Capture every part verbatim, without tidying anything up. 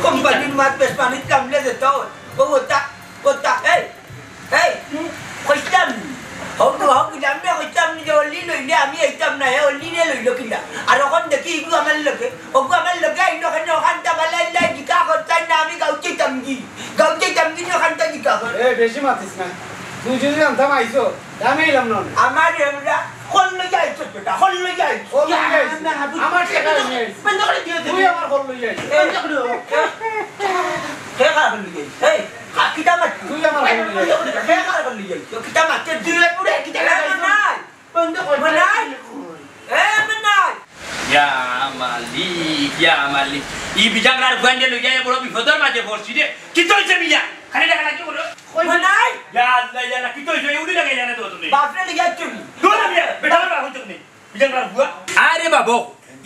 কোম্পানির মাত বেশ পানির কামলে যেত। ও ওটা, ওটা, এই, এই, হুম, কইতাম নি। হক, হক, আমি কইতাম নি যে অলি লইলে আমি আইতাম না, হে অলি রে লইল কিলা। আর অখন দেখি ইগু আমার লগে, অগু আমার লগে আইলো কেনে, অখানটা বালাই লাই জিকা করতাই না, আমি গাউত যাইতাম গি, গাউত যাইতাম গি, অখানটা জিকা কর। এ, বেশি মাতিস না। তুই যদি জানতাম আইছো, আমি আইলাম না। আমার এমরা হল লইয়া আইছো বেটা, হল লইয়া আইছো। হল লইয়া আইছো। না, না, বুঝ-, আমার টেকা লইয়া আইছো। বন্ধ করে দিও তুমি। তুই আমার হল লইয়া আইছো। বন্ধ করে দিও। কে কার হল লইয়া আইছো? এই, কা-, কিতা মাত? তুই আমার হল লইয়া আইছো। কে কার হল লইয়া আইছো? কিতা মাত? তুই পুরে কিতা এ, মাত? নাই। বন্ধ কর। নাই। এ, নাই। ইয়া মালিক, ইয়া মালিক। ই বিজাংগার গুয়াইনরে লইয়া বড় বিপদর মাঝে পড়ছি রে। কিতা অইছে মিয়া? খালি দেখা লাগি বলো। কই নাই? ইয়া আল্লাহ, ইয়া আল্লাহ, কিতা অইছে? এই উড়ি লাগে জানে তো তুমি। বাপরে লইয়া তুমি। দূর মিয়া, বেটা আমার বাপ হইতো নি। বিজাংগার গুয়া। আরে বাবু,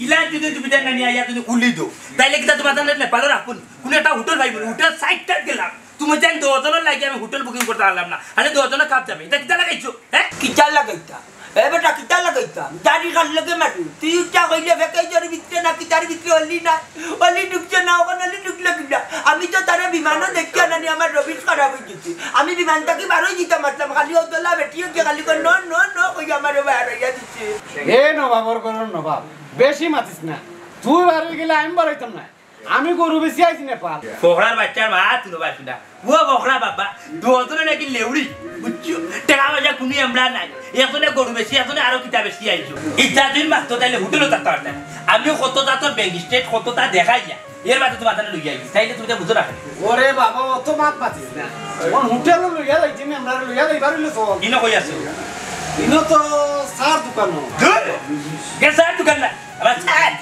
ইলান যদি তুমি দেন না নিয়া ইয়া তুমি উলি দো। তাইলে কিতা তোমার জানে নেপালর আপন? কোন একটা হোটেল পাইবো, হোটেল সাইট টাইট গেলাম। তুমি জান দশ জনের লাগি আমি হোটেল বুকিং করতে পারলাম না। আরে দশ জনের খাপ যাবে। ইটা কিতা লাগাইছো? হ্যাঁ? কিতা লাগাইতা? এ বেটা, কিতা লাগাইতাম? দাড়ি কার লগে মারি? তুই উঠা কইলে প্যাকেজর ভিতরে না কিতার ভিতরে অলি নাই? অলি ঢুকছে না, অখন অলি ঢুকলে কিলা? আমি তো তারে বিমানও দেখিয়া নানি, আমার রবিশ খারাপ অই গেছে। আমি বিমান থাকি বারই দিতাম পারতাম, খালি ও দলা বেটিয়ে গিয়ে খালি কয়, "No, no, no," কই আমারে বার অইয়া দিছে। এ নবাবর ঘরর নবাব, বেশি মাতিস না। তুই বারই গেলে আমি বারইতাম না। আমি গরু বেশি আইছি নেপাল। ফখরার বাচ্চার মা, তুই বাঁচবি না। ও ফখরা বাবা, দুজনে নাকি লেউড়ি, বুঝছো? টেকা পয়সা কুনি আমরা নাই। একজনে গরু বেশি, একজনে আরো কিতা বেশি আইছো। ইটা দিন মাত্র তাইলে হোটেলও থাকতে পারতাম। আমিও কত তা তোর ব্যাংক স্টেট, কত তা দেখাই যা। এর বাদে তোমার তাহলে লইয়া আইছি। তাইলে তুমি তো বুঝো না। ওরে বাবা, অত মাত মাতিস না। কোন হোটেলও লইয়া যাইছি না, আমরা লইয়া যাইবার হইলে চল। ইনো কই আছে? ইনো তো চার দোকান। ধুর! কে চার দোকান না? আবার চার।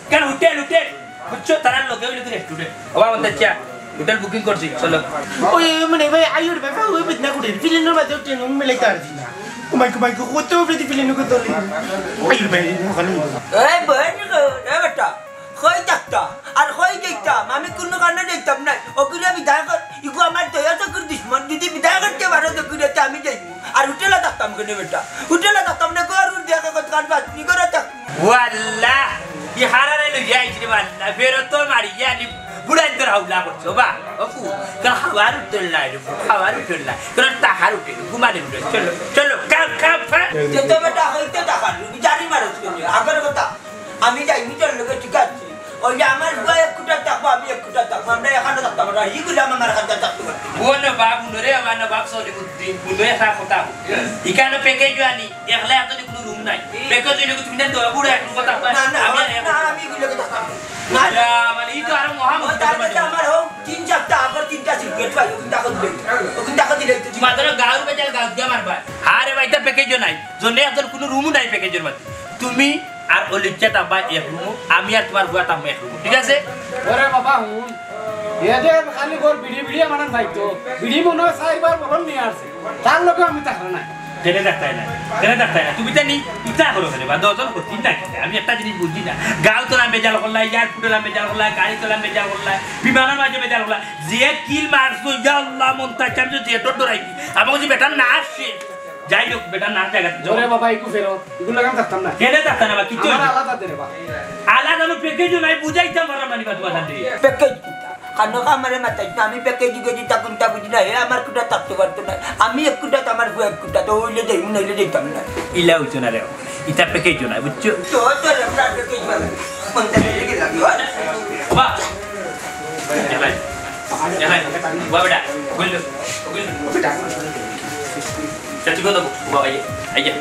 কেন হোটেল, হোটেল? বুঝছো? তারার লগে হইলো কি রেস্টুরেন্ট? ও বাবা, দেখছি, হোটেল বুকিং করছি, চলো। ওই, ওই, মানে, ভাই, আইও রে ভাই, ওই বিছনা করে, ফিলিং এর মাঝে ট্রেন, আমি মিলাইতে পারছি না। ও মাই গো, মাই গো, কত উপরে ফিলিং করে তোলে। আইও রে ভাই, ওখানে। এই বইন গো, এ বেটা, কই থাকতা? আর কই যাইতাম? আমি কুনু কানো যাইতাম না। ওগুলো বিদায় কর, ইগু আমার দয়া চকুর দুশমন, যদি বিদায় করতে পারো তো ঘুরে আমি যাইমু। আর হোটেলে থাকতাম কেনে বেটা? হোটেলে থাকতাম না, ঘর উঠ দেখে কত কান বাদ, নি ঘরে থাক। ও আল্লাহ, কি হারারে লইয়া আইছি রে আল্লাহ, ফেরত তো মারি গিয়া আনি বুড়াই তোর হাউলা করছো, বা, ও ফু, কাল খাবার উঠল না রে, খাবার উঠল না, তোর টাকার উঠে, ঘুমানি উঠে, চলো, চলো, কাম, কাম, কাম। তে তো বেটা হইতে টাকা, জানি মারছ কেনে, আগর কথা, আমি যাই, বুঝল লোকে ঠিক আছে। ওই যে আমার বুয়া এক কুটার থাকবো, আমি এক কুটার থাকবো, আমরা এখানে থাকতাম, আমরা ই গুলাম আমার কাছে থাকতে পারবো। ও না বাবু, রে আমার না বাপ, সরি, বুদ্ধি, বুদ্ধি, এসা কথা। এখানে প্যাকেজ আনি, একলা এত কোনো রুম নাই। প্যাকেজ হইলে কি তুমি না দয়া বুড়া এক রুমে থাকবা? না, না, আমি আর না, আমি এগুলোকে থাকতাম না। না, না। ইয়া, মানে, এই তো আরো মহা ও, মুশকিল তার হয়ে মধ্যে যাবে। আমার হোক, তিন চারটা, আবার তিনটা সিগারেট পাই, ওখান টাকা দিলে, ওখান টাকা দিলে তো ঠিক। মাত্র গাঁর বেজাল গাঁত দিয়া মারবা। আরে ভাই, এটা প্যাকেজও নাই। জন্য একজন কোনো রুমও নাই প্যাকেজের মধ্যে। তুমি আর অলিচ্ছা থাকবা এক রুমো, আমি আর তোমার বুয়া থাকবো এক রুমো, ঠিক আছে? ওরে বাবা, হুন, এদের খালি ঘর বিড়ি বিড়ি আমার যাইতো, বিড়ি মনে হয় চারবার বরং নিয়ে আসছে, তার লগে আমি থাকলে না। কেনে থাকতাই না, কেনে থাকতাই না, তুমি জানি ইচ্ছা করো কেনে বা দশজন করছি না কেনে? আমি একটা জিনিস বুঝি না, গাঁও তোলা বেজাল করলাই, এয়ারপোর্ট তোলা বেজাল করলাই, গাড়ি তোলা বেজাল করলাই, বিমানের মাঝে বেজাল করলাই, যে কিল মারছো, ইয়া আল্লাহ, মন তাই আমি তো জেটর ডরাই, আমার যে বেটার না আসছে, যাই হোক, বেটার নাম জায়গা তো ওরে বাবা, একটু ফেরত, এগুলো লাগাম থাকতাম না। কেনে থাকতাম না বা, কিচ্ছু আমার হইতো। আলাদা দে রে বা। আলাদা আমি প্যাকেজও নাই, বুঝাইতাম পারলাম না নি বা তোমার সাথে। প্যাকেজ কিতা? কানো কামারে মাতাইছ না, আমি প্যাকেজ যদি তা কোনটা বুঝি না, হে আমার কুটা থাকতে পারতো না। আমি এক কুটা তো আমার বউ এক কুটা, তো হইলে যাই, না হইলে যাইতাম না। ইলা হইতো না রে, ইটা প্যাকেজও নাই, বুঝছো? তো, তো রে, আমরা প্যাকেজ বালা। কোনটা লেগে লাগে, ওই? বাহ। এলাই, এলাই, বাবা বেটা, গুল্লু, গুল্লু। বেটা। চাচি কত? বাবা, এই যে, এই যে।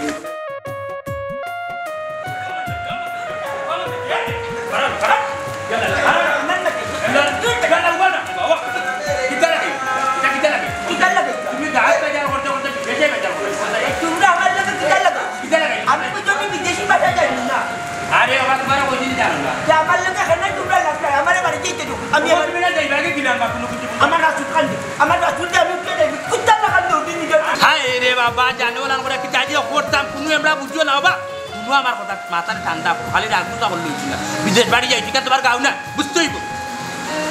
কিতা লাগে? কিতা লাগে? তুমি গাছ বেজার করতে করতে বিদেশে বেজার করো। তোমরা আমার লগে কিতা লাগে? কিতা লাগে? আমি বুঝছো নি বিদেশি ভাষা জানি না। আরে, ওবা তোমার ওই দিন জানো না। যে আমার লগে এখানে তোমরা লাগলাই, আমারে বাড়ি যেতে দেও। আমি ও, আমার তুমি না যাইবা আগে কিনা, আমার কোনো কিছু বলো। আমার রাসুল খান দে, আমার রাসুল দে, আমি উঠে যাইবি। কুত্তার লাখান দৌড়ি নিজে। হায় রে বাবা, জানো না আমরা কি কাজে করতাম, কোনো আমরা বুঝছো না বাবা। কোনো আমার কথা মাথার ঠান্ডা, খালি রাগ গুছা করলে হইছে না। বিদেশ বাড়ি যাই, ঠিক আছে, তোমার গাও না, বুঝতে হইব।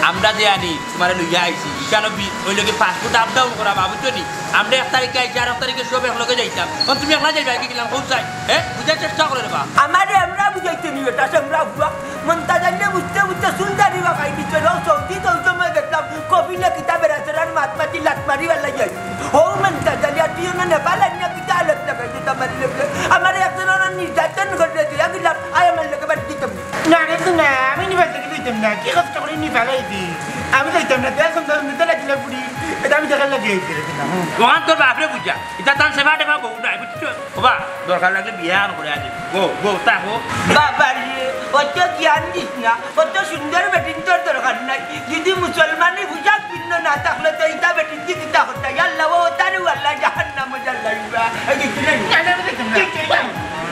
আমরা যে আনি, তুমারে লইয়া আইছি, ইখানো বি-, অইলো গি পাসপোর্ট আপ ডাউন করা, বাবু তো নি। আমরা এক তারিখে আইছি, আর এক তারিখে সব একলগে যাইতাম। অখন তুমি একলা যাইবায় গি কিলা, কও চাই? হে? বুঝার চেষ্টা করো রে বা। আমারে আমরা বুঝাইতে নি বেটা, আমরা বুয়া। মন্তাজ আলীয়ে বুঝতে বুঝতে চুল দাড়ি পাকাই দিছে। রও সৌদি তো ওই সময় দেখলাম, কপিলে কিতা বেড়াছেড়ার মাত মাতি লাত মারি বেলা যাই। হউ মন্তাজ আলী, আর তুই অনো নেপাল আনিয়া কিতা হালত লাগাই দিতে আমার লগে? আমারে একজন অনো নির্যাতন করে দিয়া গেলাম, আয় আমার লগে বাড়ি দিতাম। না রে, তুই না, আমি নেপাল থাকি লইতাম না। কি কষ্ট করি নেপাল আইছি? আমি লইতাম না, তেল সন্ধ্যা সন্ধ্যা লাগিলে পুরি। এটা আমি দেখার লাগি আইছি রে, তুই না। হুম। ওখান তোর বাপরে বুঝা। ইতা তান সেবা টেবা বউ নাই, বুঝছো? ওবা, দরকার লাগলে বিয়া আর করে আনি। বউ, বউ, তা বউ। বাবা রে, অত জ্ঞান দিস না, অত সুন্দর বেটিন তোর দরকার নাই। যদি মুসলমানি পোশাক পিন্দো না থাকলে তো ইতা বেটিন দি কিতা করতা? ইয়া আল্লাহ, ও তারে আল্লাহ জাহান্নামো জ্বালাইবা। এই যে তুই না, না, না, না, না। কিচ্ছু নাই।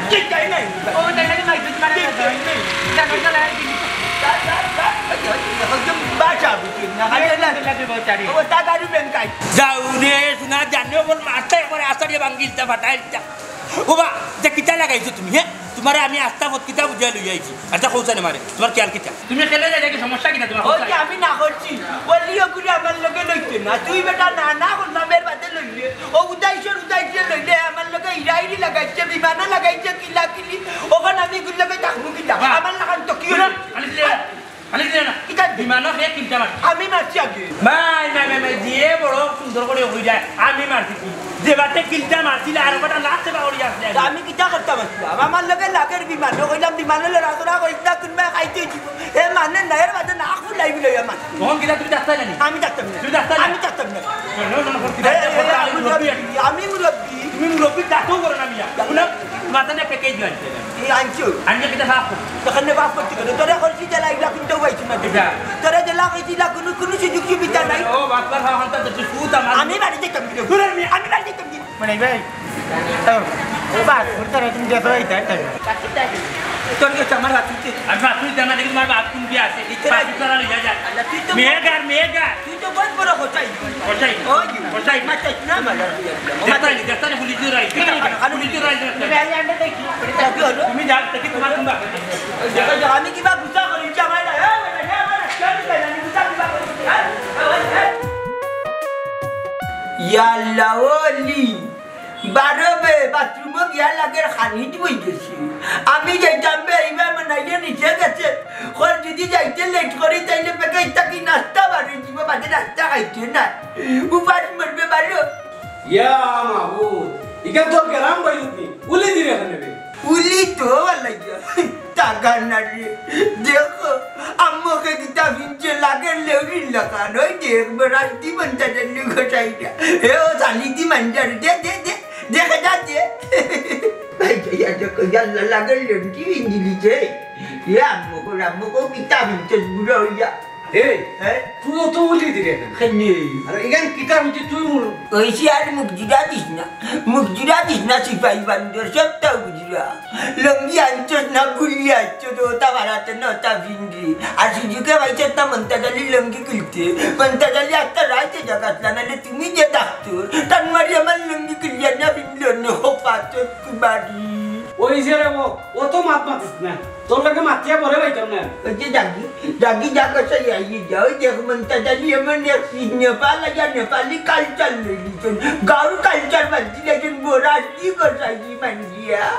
কিচ্ছু নাই। ও, তাই নাকি মাইক মারা কিচ্ছু নাই। জানো, জানো, এই জিনিস। যা, যা, যা। এই যে, ওই যে, ওই যে, বাসা বুঝি না। খালি না। লাগে, লাগে, বউ, চারি। ও, তা গাড়ি বেন খাই। যাও রে, শোনা জানে, ওর মাথায় করে আছাড়িয়া ভাঙ্গিলতা, ফাটাইলতা। ওবা, ইতা কিতা লাগাইছো তুমি, হে? তুমারে আমি আস্তা পথ কিতা বুঝাই লই আইছি। আচ্ছা, কও চাইন আমারে, তুমার খেয়াল কিতা? তুমি খেলে যাই দেখি সমস্যা কিতা তুমার? ওই যে আমি না করছি, ওলিও করে আমার লগে লইতে না। তুই বেটা না, না করলাম, এর বাদে লইলে। ও উদাইশর উদাইশে লইলে, আমার লগে ইরাইরি লাগাইছে, বিমানও লাগাইছে, কিলা কিলি। ওখান আমি গুল্লাবে থাকবো কিতা? বাহ। আমার লাগান তো কি হলো? খালি দিলে না। খালি দিলে না। কিতা? বিমানও সে কিলটা মারছে। আমি মারছি আগে। ভাই, ভাই, ভাই, ভাই, যে বড় সুন্দর করে হই যায়, আমি মারছি কি? যে বাটে কিলটা মারছিল, আর ওটা লাস্টে বাউরি আসলে। তা আমি কিতা করতাম আসলাম? আমার লগে লাগের বিমান, ও কইলাম বিমানে লড়াচড়া করিস না, কোন ভাই খাইতে হইব। এ মানে না, এর বাদে না খুলাই বিলাই আমার। তখন কিলা তুমি ডাক্তার জানি? আমি ডাক্তার না। তুমি ডাক্তার না? আমি ডাক্তার না। না, না, না, না, এ, এ, এ, আমি আমি ডাক্তার। মুরব্বি, আমি মুরব্বি। তুমি মুরব্বি ডাক্তার করো না মিয়া। শুনো, মাথা নিয়ে প্যাকেজ দিয়ে আনছে। এই আনছো? আনলে কিতা সাফ করো। তখন বাপ করতে গেলে তোরা করছি জেলা এগুলা কিন্তু পাইছি না। এটা। তোরা জেলা কইছি না, কোনো, কোনো সুযোগ সুবিধা নাই। ও, বাপ, বাপ, বাপ, বাপ, তুই সুদ আমার। আমি বাড়ি যাইতাম কি? দূরের মেয়ে। আমি বাড়ি যাইতাম কি? মানে ভাই, ও, ও বাস, ওর তারা তুমি যেতে পারি, তাই, তাই। তোর কাছে আমার হাত দিতে। আর বাপ, তুই জানা দেখি তোমার বাপ কোন বিয়ে আছে? এই তোরা বাপ, তোরা লইয়া যা। আচ্ছা, তুই তো মেয়ে গার, মেয়ে গার। তুই তো বহুত বড় কসাই। কসাই? ওই, কসাই। মাথায় না, মাথায়। দেখতাই নি, দেখতাই নি, পুলিশ ধরাই। ঠিক আছে, পুলিশ ধরাই, ধরাই। এই আন্ডা দেখি। এটা কি হলো? তুমি যাও, দেখি তোমার কোন বাপ। ওই দেখো, দেখো, আমি কিবা গুছা করি, কি আমার না, এ, বেটা, এ, আমার না, কেউ দিবে না, আমি গুছা কিবা করি, হ্যাঁ? এ, এ, এ। ইয়া আল্লাহ, ও আলী, বারো বে, বাথরুমো গিয়া লাগের খানিত বই গেছি। আমি যাইতাম বে, এইবার মনাইয়ে নিচে গেছে। কর যদি যাইতে লেট করি, তাইলে বেগে ইতা কি নাস্তা বার হয়ে দিব, বাদে নাস্তা খাইতে না। উপাস মরবে বারো। ইয়া মাবুদ, ইখান তোর গ্রাম বায়ুত নি, উলি দিরে এখানে রে। উলি তো ভালা ইয়া। টাকা না রে। দেখো, আম্মুকে কিতা ফিনছে লাগের লেউরির লাখান। ওই দেখ, বেড়াইতি মন্তাজ আলী গোসাইটা। এ ও জালিতি মাঞ্জার। দে, দে, দে। দেখে যা, দে। এই যে, ইয়া দেখো, ইয়াল্লা লাগের লেউরি ফিন্দিলিছে। এ আম্মুকে, আম্মুকে কিতা ফিনছে বুড়া হইয়া। এই, হ্যাঁ? তুই অত উলি দিরে কেনে? কেনে? আর ইখান কিতা হইছে তুই মুর- ওই সে আর মুখ জুড়া দিস না। মুখ জুড়া দিস না, সিপাহী বান্দর, সবটাও বুঝরা। লঙ্গি আনছস না, গুলি আনছস, ওটা বাড়াতে না, ওটা ভিন্ডি। আর সুযোগে পাইছস না, মন্তাজ আলী লঙ্গি খুলতে। মন্তাজ আলী একটা রাইতে জাগাত না, নাহলে তুমি যে ডাক্তার, তার মারি আমার লঙ্গি খুলিয়া না ভিন্ডি, অন্য পাথর কুমারী। ওই যে রে, ও, অত মাত মাতিস না। তোর লগে মাতিয়া পরে পাইতাম না। ওই যে জাগি, জাগি যা কথা যাই যা, ওই দেখ মন্তাজ আলী এমন এক নেপাল আইয়া নেপালি কালচার লই লিছন। গাউর কালচার বাদ দিলে একজন বড় আর কি কথা কি মানজিয়া।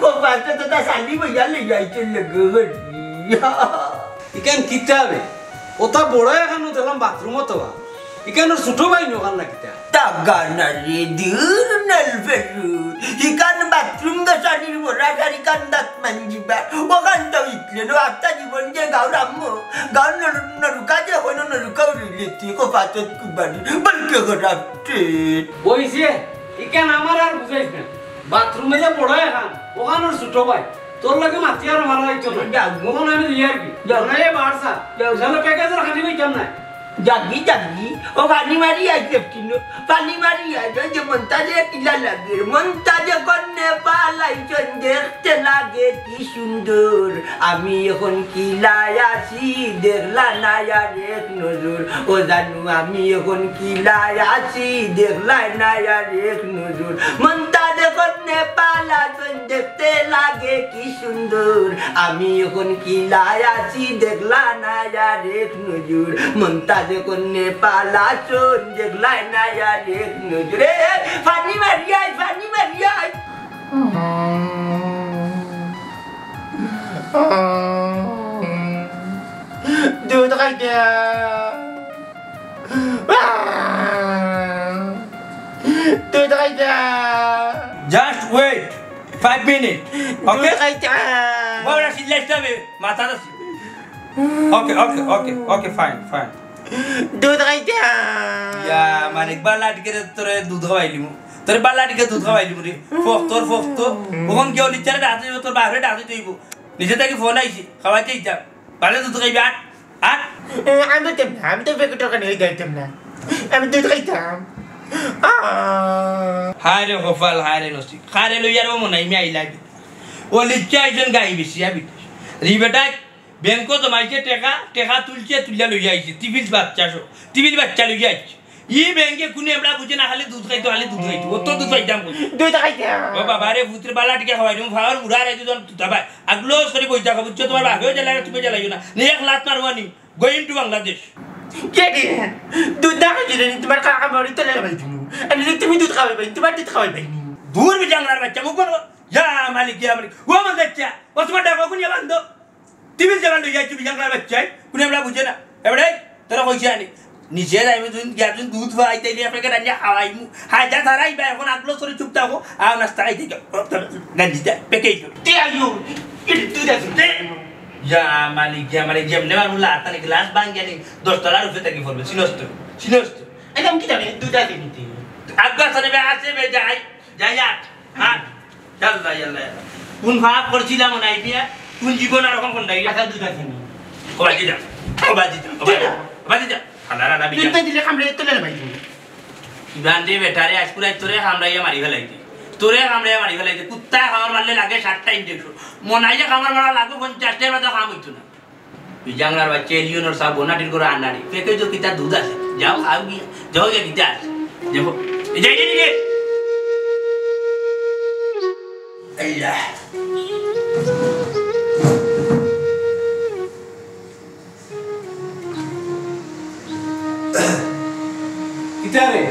ও বাচ্চা তো তা শালি বইয়া লই যাইছে লগে হরি। ইখান কিতা বে? ওটা বড় এখানো দেখলাম বাথরুমও তো বা। ইখানোর ছোট ভাই নি ওখান না কিতা? তা গানা রে দূর নল ফেরু। ইখান বাথরুম গসানির বড় আর ইখান দাঁত মানজিবা। ওখান তো ইতলে নো আত্মা জীবন যে গাউর আম্মু। গাউর নরু-, নরুকা যে হইল নরুকাও রইলে তুই কো পাতত কুবানি। বলকে খারাপ ট্রেন। ওই যে, ইখান আমার আর বুঝাইস না। বাথরুমে যে বড় এখান, ওখানোর ছোট ভাই। তোর লগে মাতি আর মারা হইতো না। যাও। ওখানে আমি দিয়ে আর কি। যাও। না, এ বারসা। যাও। চলো, প্যাকেজের খালি হইতাম না। যাবি, যাবি। ও পানি মারি আইছে কিন্তু। পানি মারি আইছে, যে মন্তাজে কিলা লাগে। মন্তাজে কন্যে পালাইছন দেখতে লাগে কি সুন্দর। আমি এখন কিলায় আছি, দেখলা না আর এক নজর। ও জানু, আমি এখন কিলায় আছি, দেখলা না আর এক নজর। মন্তাজে নেপাল আসন দেখতে লাগে কি সুন্দর, আমি এখন কিলায় আছি দেখলা না আর এক নজর। মন্তাজ এখন নেপাল আসন দেখলায় না আর এক নজর। এ, এ, পানি মারিয়াই, পানি মারিয়াই। দুধ খাইতে। দুধ খাইতে। Just wait five minute. Okay? দুধ খাইতে। বাবা, চিল্লাইস না বে, মাথা আছে। Okay, okay, okay, okay, fine, fine. দুধ খাইতে। ইয়া, মানিক, বালা টিকে তোরে দুধ খাওয়াইলিমু। তোরে বালা টিকে দুধ খাওয়াইলিমু রে। ফক্তর ফক্ত। ওখান গিয়া লিচ্চারে ডাকতে অইবো, তোর বাপরে ডাকতে অইবো। নিজে থাকি ফোন আইছে, খাওয়াইতে আইতাম। বালা দুধ খাইবি, আট, আট। এ, আমি তো, আমি তো প্যাকেটর কানে যাইতাম না। আমি দুধ খাইতাম। আহ। হায় রে কপাল, হায় রে নসিব। কারে লইয়ার ও মনাই মি আইলা কি? ও লিচ্চা একজন গাই বেশি আবি। রি বেটায় ব্যাংকো জমাইছে টেকা, টেকা তুলছে, তুলিয়া লইয়া আইছে। টিফিন বাচ্চা সহ, টিফিন বাচ্চা লইয়া আইছে। ই ব্যাংকে কুনু এবলা বুঝে না, খালি দুধ খাইতো, খালি দুধ খাইতো। অত দুধ পাইতাম কই? দুধ খাইতাম। ও বাবা রে, পুত্রে বালা টিকে খাওয়াইলিমু, ফাওয়ার মুড়া রাইতে জন তুতা ভাই। আগলো করি বই থাকো, বুঝছো? তোমার বাপেও জ্বালায় না, তুমি জ্বালাইও না। নে এক লাত মারবো আনি, going to বাংলাদেশ। কে রে? দুধ না খাইলে নি, তোমার কাকা মরি তলে লাগাই দিমু। আমি যে তুমি দুধ খাওয়াই পাই, তোমার দুধ খাওয়াই পাইনি। দূর বিজাংলার বাচ্চা, মুখ বন্ধ। ইয়া মালিক, ইয়া মালিক। ও আমার বাচ্চা, ও তোমার ডাকো কোন বান্ধব? টিফিন যেমন লইয়া আইছি, বিজাংলার বাচ্চায়, কুনু এবলা বুঝে না। এবারে তোরা কইছে আনি। নিজে যাইমু, দুধ, গিয়া দুধ, দুধ পাই, তাইলে আপনাকে রান্না খাওয়াইমু। হাজা তারাই বা এখন আগলো সরে চুপ থাকো, আর নাস্তা খাইতে যাও। গান্ধী যা, পেকেই তো। তে আইও, এটা দুধ আছে। তে, ইয়া মালিক, ইয়া মালিক, যেমনে মানুষ লাতা নাকি লাশ ভাঙ গেলে দশ তলার উপরে থাকি পড়বে, সিনস্ত, সিনস্ত। এটা আমি কি জানি, দুধ আছে নিতে। আব্বা সাহেব আছে বে, যাই, যাই আট। হ্যাঁ, ইয়াল্লা, ইয়াল্লা, ইয়াল্লা। কোন পাপ করছিলাম নাই দিয়া, কোন জীবন আর এখন কোন নাই। আচ্ছা, দুধ আছে নি? ও বাজি যা, ও বাজি যা, ও বাজি যা, ও বাজি যা। হালার হালা দুধ বিজা। তো দিলে কামড়ে তো লেলে ভাই তুমি। ইবান দে বেটারে আজ পুরাই তোরে কামড়াইয়া মারি ফেলাইতে। তোরে কামড়াইয়া মারি ফেলাইতে। কুত্তা কামড় মারলে লাগে ষাটটা ইঞ্জেকশন। মনাইয়া কামড় মারা লাগবো পঞ্চাশটার বাদে কাম হইতো না। বিজাংলার বাচ্চা এলিয়নর সাব বোনাটির করে আনারি। পেকে তো কিতা দুধ আছে। যাও খাও গিয়া। যাও গিয়া কিতা আছে। দেখো। এই যাই, যাই, যাই। আল্লাহ। কিতা রে?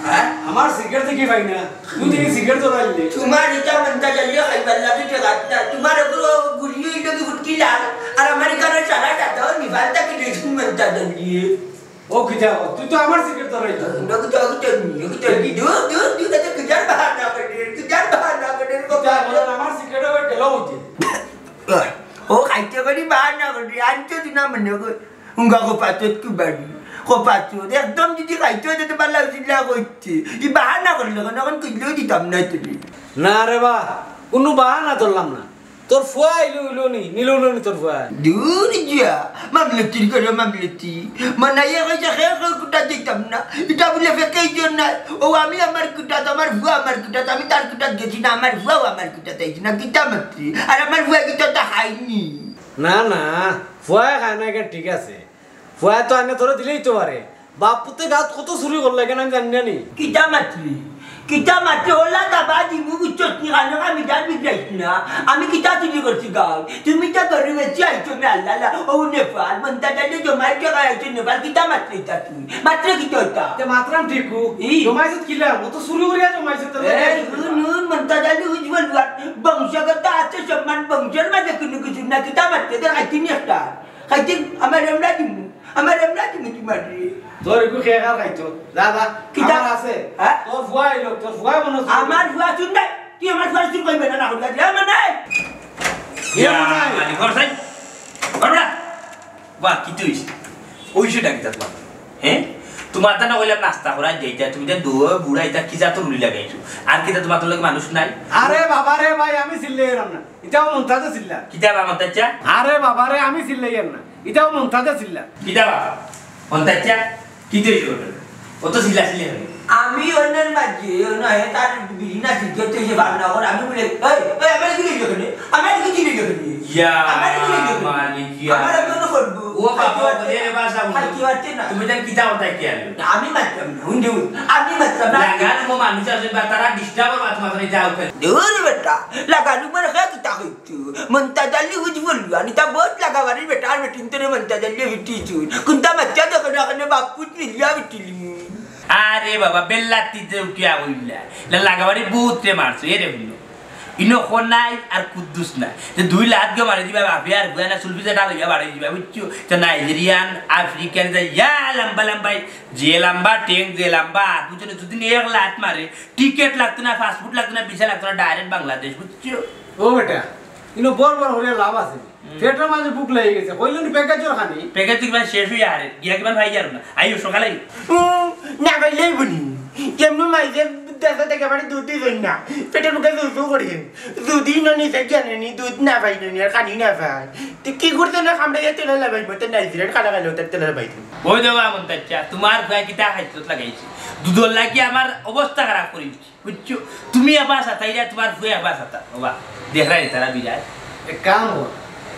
হ্যাঁ? আমার সিগারেট দেখি পাই না। তুই দেখি সিগারেট ধরাইলে। তোমার ইটা মন্তাজ আলিয়ে খাইবার লাগি ঠেকাত না। তোমার ওগুলো গুলি হইল কি ফুটকি লাল। আর আমার এখানে সারা দাদাও নিবাল তাকে দেখি মন্তাজ আলিয়ে। ও কিতা, তুই তো আমার সিগারেট ধরাইলি। না, কিতা, কিতা, কিতা, কিতা, দূর, দূর, দূর, এত কিতার বাহানা করে, কিতার বাহানা করে, কিতা, বলে আমার সিগারেট আবার গেল হইতে। ও খাইতে করি বাহানা করে, আনতে দিনা মনে কর। উঙ্গা কপাচত কুবাড়ি, কপাচত, একদম যদি খাইতে হইতে তো পারলা উচিত না করতে। ই বাহানা করলে কেন, এখন কইলেও দিতাম না তুমি। না রে বা, কুনু বাহানা ধরলাম না। তোর ফুয়া আইলো, উইলো নি, নিলো, উইলো নি তোর ফুয়া। দূর যা, মামলতির ঘরে মামলতি। মনাইয়া কইছে, "খে খে কুটা দিতাম না।" ইটা বুলে ফেকেই জোর নাই। ও আমি আমার কুটাত, আমার ফুয়া আমার কুটাত, আমি তার কুটাত গেছি না, আমার ফুয়াও আমার কুটাত আইছে না, কিতা মাতরে? আর আমার ফুয়া কিতা তা খাইনি। না, না, ফুয়ায় খায় না, ইখান ঠিক আছে। ফুয়ায় তো আনে তোরে দিলেই তো পারে। বাপ পুতে গাঁওত কত চুরি করলে, ইখান আমি জানি না নি। কিতা মাতরে? কিতা মাতরে? ওলা দাবা দিমু বুঝছস নি? কানো আমি জান বিগড়াইছ না। আমি কিতা চুরি করছি গাঁওত? তুমি তো গরু বেচি আইছো নি, আল্লাহ আল্লাহ। ও নেপাল, মন্তাজ আলিয়ে জমাই টেকা আইছো নেপাল। কিতা মাতরে ইতা তুই? মাতরে কিতা ইতা? তে মাতরাম ঠিক কু। ই। জমাইছত কিলা? ও তো চুরি করিয়া জমাইছত, তো এই, হুন, হুন, মন্তাজ আলি উজ্জ্বল ওয়ান। বংশগত আছে সম্মান, বংশর মাঝে কুনু কিছু না। কিতা মাতরে? তোর খাইতে নি একটা। খাইতে আমার এমরা দিমু। আমার এমরা দিমু তোমারে। তোর একটু খেয়ে খা খাইতো। যা, যা। কিতা? আমার আছে। হ্যাঁ? তোর ফুয়া আইলো, তোর ফুয়া মনে হচ্ছে। আমার ফুয়া চুর নাই। তুই আমার ফুয়া চুর কইবে না, না কইবে। আমার নাই। ইয়া, ইয়া, আমার নাই। মালিক, ওর সাই। ওর বেটা। বাহ, কি তুই? ওই সেটা কিতা তোমার? হ্যাঁ? তোমার তা না কইলাম নাস্তা করা যাইতা, তুমি তা দো বুড়া ইতা কি জাতর উলি লাগাইছো? আর কিতা তোমার তো লগে মানুষ নাই? আরে বাবা রে ভাই, আমি চিল্লাই এরাম না। ইটাও মন্তাজে চিল্লা। কিতা বা মন্তাজ চা? আরে বাবা রে, আমি চিল্লাইয়ার না। ইটাও মন্তাজে চিল্লা। কিতা বা? মন্তাজ চা? কি তুই করবে? ও তো চিল্লা চিল্লি হবে। আমি অন্যের মাঝে, অন্য হে তার বিড়ি না সিগারেট হইছে, ভালো না করে। আমি বলে, "এই, এই, আমার কি লেগে এখানে? আমার কি লেগে এখানে? ইয়া, আমার কি লেগে এখানে? মালিক, ইয়া। আমার এখন করবো।" ও বাবা, খাইতে পারতে ওরে না। বাসা বলো। খাইতে পারতে না। তুমি জান কিতা কথা কি আনবে? আমি মারতাম না, হুন দেউ, আমি মারতাম না। লাগান ও মানুষ আছে বা তারা ডিস্টার্ব আর মাথা মাথা যাও খালি। দূর বেটা, লাগান মানে হে কিতা কইতো? মন্তাজ আলী হুজ বললু, আমি তা বহুত লাগাবাড়ির বেটা, আর বেটিন তোরে মন্তাজ আলী বিটি চুর। কোনটা মারতে দেখো না, এখানে বাপুত মিলিয়া বিটিলিমু। আরে বাবা, বেল্লাতিতে উঠিয়া বইলা। লা-, লাগাবাড়ি বহুত রে মারছো, এ রে হুনো। ইনো খনাই আর কুদ্দুস নাই। যে দুই লাত গিয়ে মারি দিবা, বাপে আর বুয়া না, চুলফি যেটা লইয়া বাড়ি দিবা, বুঝছো? তো নাইজেরিয়ান, আফ্রিকান, যে ইয়া লম্বা লম্বা, যে লম্বা টেং, যে লম্বা হাত, বুঝছো না? যদি এক লাত মারে, টিকিট লাগতো না, পাসপোর্ট লাগতো না, ভিসা লাগতো না, ডাইরেক্ট বাংলাদেশ, বুঝছো? ও বেটা, ইনো বড় বড় হলে লাভ আছে। হুম। পেটের মাঝে ভুক লেগে গেছে, কইলেন প্যাকেজর খানি। প্যাকেজ কিমান শেষ হইয়া আরে, গিয়া কিমান ভাই যার না, আইও সকালে আইও। হুম, না পাইলেই বলি, কেমন মাইজে দেশে থেকে বাড়ি দুধ দিবেন না, পেটের মুখে দুধ করি। দুধই না নিতে জানে নি, দুধ না পাই নি, আর খানি না পাই। তো কি করতে না, আমরা এত লালা ভাই, মতো নাইজেরিয়ান খানা খাইলে ওদের তেলালা ভাই। ওই দেবা মন তাচ্চা, তোমার ভাই কিতা খাইছত লাগাইছে, দুধর লাগি আমার অবস্থা খারাপ করি দিছে। বুঝছো? তুমি আবার সাতাইরা, তোমার ফুয়ে আবার সাতা। বাবা, দেখরায় তারা বিরাট। এক কাম কর,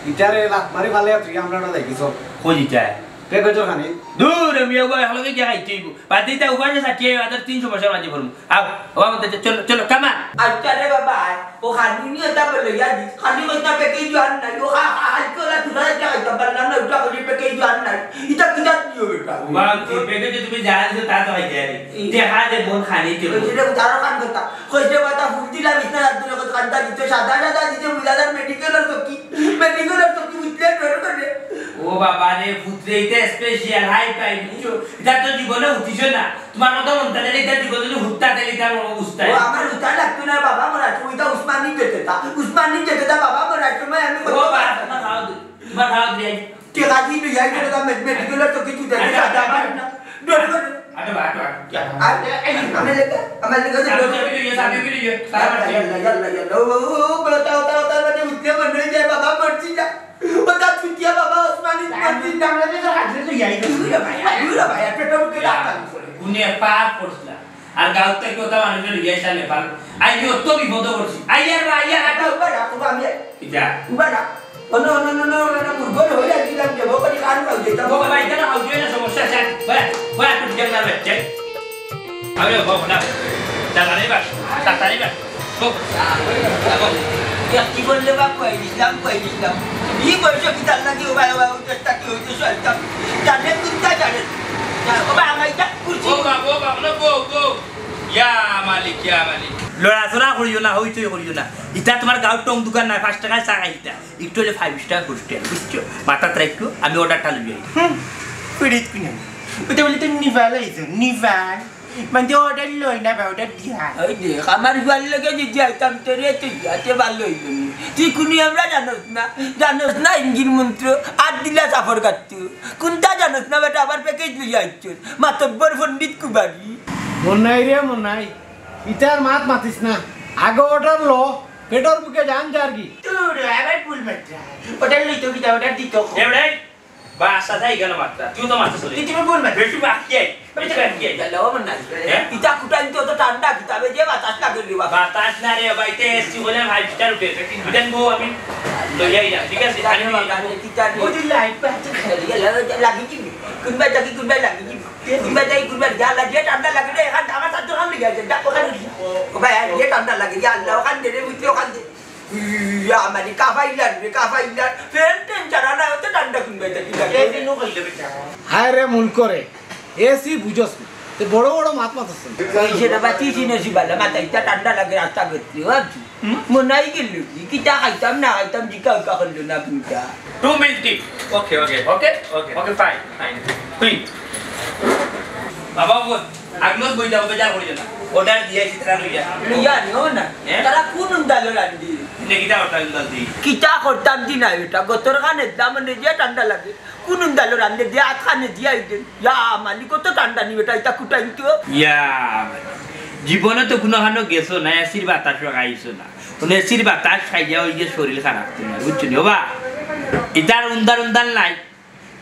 ইটারে লাত মারি ফালে তুই আমরা না দেখি সব। কই ইটা? প্যাকেজর খানি। দূর, আমি ওবা হলকে গিয়া খাইতে হইব। বাদ দিতা উপায় সাথে আদার তিনশো পয়সা মাঝে পড়মু। আও, ওবা বলতে চলো, চলো, কামা। আচ্ছা রে বাবা, ও খানি নিয়ে তা বলে ইয়া দিস। খানি কইতা প্যাকেজ আর নাই। ও খা, খা, খা, চলা, তুলা, যা, যা, বাল্লা না, উঠা করি প্যাকেজ আর নাই। ইটা কিতা দিও বেটা? ওবা, তুই প্যাকেজে তুমি জাহাজে তা তো হয়ে যায়। দেখা দে বোন খানি তে। ওই যে উদারো খান কথা। কইছে বাতা ফুল দিলা বিছনা রাত দিলে কত কান্তা দিতে সাদা সাদা দিতে বুঝাদার মেডিকেলর চকি। মেডিকেলর চকি উঠলে ডর করে। ও বাবা রে, পুত্রে, এটা স্পেশাল হাই পাই, বুঝছো? এটা তো জীবনে উঠিস না। তোমার মতো মনটা দিলে এটা জীবনে যদি হুত্তা দিলে এটা আমার অবস্থা। ও আমার হুত্তা লাগতো না বাবা, আমার আছে ওইটা উসমানী যেতে তা। উসমানী যেতে তা বাবা, আমার আছে সময় আমি ও বাবা, তোমার খাওয়া দে, তোমার খাওয়া দে। টেকা দিবি, এই করে দাম মেডিকেলর তো কিছু দেবে, আচ্ছা, সাদা আচ্ছা, আমার না। ডর করে। আচ্ছা, আচ্ছা, আচ্ছা। আর এই আমার লেগে, আমার লেগে যে চাবি, ডর চাবি লইয়া, চাবি লইয়া, তারা মারছে। ইয়াল্লা, ইয়াল্লা, ইয়াল্লা। ও, ও, ও, বলো, তাও, তাও, তাও, মানে উঠলে মনে হয়ে যায়, বাবা, মরছি না। ও, তা ছুটিয়া, বাবা, ওসমানী, মরছি না। আমরা তো হাজির তো যাই। দূর ভাই, দূর ভাই, পেটর মুখে রাখতাম। গুনে পার করছিলাম। আর গাঁও থেকে ওটা মানুষের লইয়া আসা নেপাল। আই অত বিপদ করছি। আই আর বা, আই আর আটা। উবা না, উবা আমি। ইটা। উবা না। অন্য, অন্য, অন্য, অন্য, অন্য, মুরগো হয়ে যাচ্ছিলাম যে, ও করি কান পাও যেতাম। ও বাবা, এটা না, হাউজিও না, সমস্যা আছে। বয়া, বয়া, একটু ঢুকে না, বাচ্চা। আরে, ও বাবা, না। দাদা নেই বাস, দাদা নেই বাস। ও, ও। ইয়া, কি বললে বাপ, কই দিছিলাম, কই দিছিলাম। ই বয়সে কি জানলা কি, ও বাবা, ও চেষ্টা কি হইতে চলতাম। জানে কোনটা জানে। ও বাবা, আমার এটা করছি। ও বাবা, ও বাবা, না, বউ, বউ। ইয়া মালিক, ইয়া মালিক। লড়াচড়া করিও না, হইচই করিও না। ইটা তোমার গাঁওর টং দোকান নায়, পাঁচ টাকায় চা খাইতা। একটু হইলে five star hostel, বুঝছো? মাথাত রাখিও, আমি অর্ডারটা লই আই। হুম, পিড়িত কিনে। ওটা বলে তো নিভাল আইছো, নিভাল। মানে অর্ডার লই না বা, অর্ডার দিয়া। ওই দেখ, আমার জুয়ার লগে যদি আইতাম, তোরে তো ইয়াতে ভালো হইল নি। তুই কুনি আমরা জানোস না, জানোস না ইঞ্জিন মন্ত্র, আর দিলা সাফর কাটতো। কোনটা জানোস না বেটা, আবার প্যাকেজ লইয়া আইছস। মাতব্বর পণ্ডিত কুবারি। মনাই রে মনাই, ইতার মাত মাতিস না। আগে অর্ডার ল, পেটর ভুকে জান যার কি। তোর আবার ভুল মাত্রা। অর্ডার লইতো কিতা, অর্ডার দিত। এ বেটাই, বাসা যাই কেন মাত্রা? তুই তো মাত্রা চলে। তুই তুমি ভুল মাত্রা। বেশি বাকি আই, বেশি বাকি আই। গেল আমার নাই। হ্যাঁ? ইটা কুটাইন তো অত ঠান্ডা, কিতাবে যে বাতাস লাগে রে বাবা। বাতাস না রে বাবা, ইতে এসি হলে five star উঠে। ইটা বউ আমি লইয়া আইলাম, ঠিক আছে? আমি লইয়া আইলাম। কিতা রে? ওই যে লাইট বাতাস লাগে, লাগে কি? কোনবায় থাকি কোনবায় লাগে কি? কোনবায় থাকি কোনবায় লাগে? আল্লাহ, যে ঠান্ডা লাগে রে, এখান আমার সাথে ওখান লেগে আছে, ডাক ওখান। ও ভাই, যে ঠান্ডা লাগে, ইয়া আল্লাহ, ওখান দে রে, উঠলে ওখান দে। ইয়া, মানে, কাফাইলার রে, কাফাইলার। ফ্যান ট্যান ছাড়া না, অত ঠান্ডা কোনবায় থাকি লাগে? এই দিনও কইলে বেটা। হায় রে, মূল করে। এসি বুঝস না। তে বড় বড় মাত মাতস না। ওই যে রে বাতি চিনে সি বালা, মাথা ইটা ঠান্ডা লাগে, রাস্তা বেরতে, ভাবছি। হুম? মনাই গেল কি? কিতা খাইতাম না খাইতাম, জিকা উকা করলো না কোনটা। Two minute. Okay, okay, okay, okay, okay, fine, fine. তুই। বাবা, ও আগলো বই যাও, বেজার করিও না। অর্ডার দিয়াছি, তারা লইয়া। লইয়া নিও না। হ্যাঁ? তারা কোন উন্দালো রান্ধি? নে, কিতা করতাম উন্দাল দি? কিতা করতাম দি না এটা? গতর খানে দাম নিজে ঠান্ডা লাগে। কোন উন্দালো রান্ধে দিয়া, আত খানে দিয়া আইতেন। ইয়া, মালিক, কত ঠান্ডা নি বেটা, ইটা কুটাইন তো। ইয়া, জীবনে তো কোনো খানো গেছো না, এসির বাতাসও খাইছো না। কোনো এসির বাতাস খাইয়া ওই যে শরীর খারাপ তোমার, বুঝছো নি? ওবা, ইতার উন্দার উন্দার নাই।